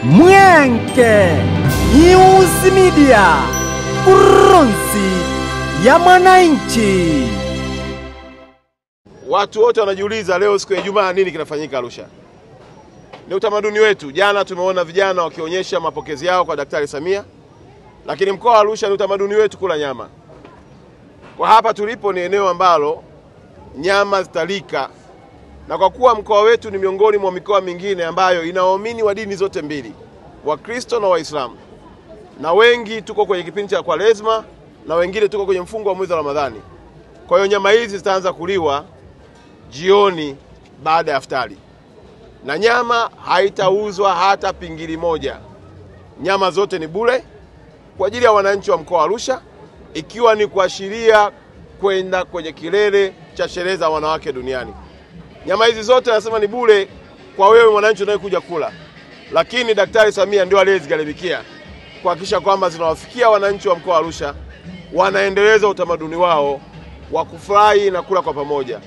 Mwenke News Media, kurunzi ya mwananchi. Watu wote wanajiuliza leo siku ya Ijumaa nini kinafanyika Arusha. Ni utamaduni wetu. Jana tumeona vijana wakionyesha mapokezi yao kwa Daktari Samia. Lakini mkoa wa Arusha ni utamaduni wetu kula nyama. Kwa hapa tulipo ni eneo ambalo nyama zitalika. Na kwa kuwa mkoa wetu ni miongoni mwa mikoa mingine ambayo ina waumini wa dini zote mbili, Wakristo na Waislamu. Na wengi tuko kwenye kipindi cha Kwaresma na wengine tuko kwenye mfungo wa mwezi wa Ramadhani. Kwa hiyo nyama hizi zitaanza kuliwa jioni baada ya iftari. Na nyama haitauzwa hata pingili moja. Nyama zote ni bure kwa ajili ya wananchi wa mkoa wa Arusha, ikiwa ni kuashiria kwenda kwenye kilele cha sherehe za wanawake duniani. Nyama hizi zote nasema ni bure kwa wewe mwananchi unayekuja kula. Lakini Daktari Samia ndio aliyezigharamikia kuhakikisha kwamba zinawafikia wananchi wa mkoa wa Arusha, wanaendeleza utamaduni wao wa kufurahi na kula kwa pamoja.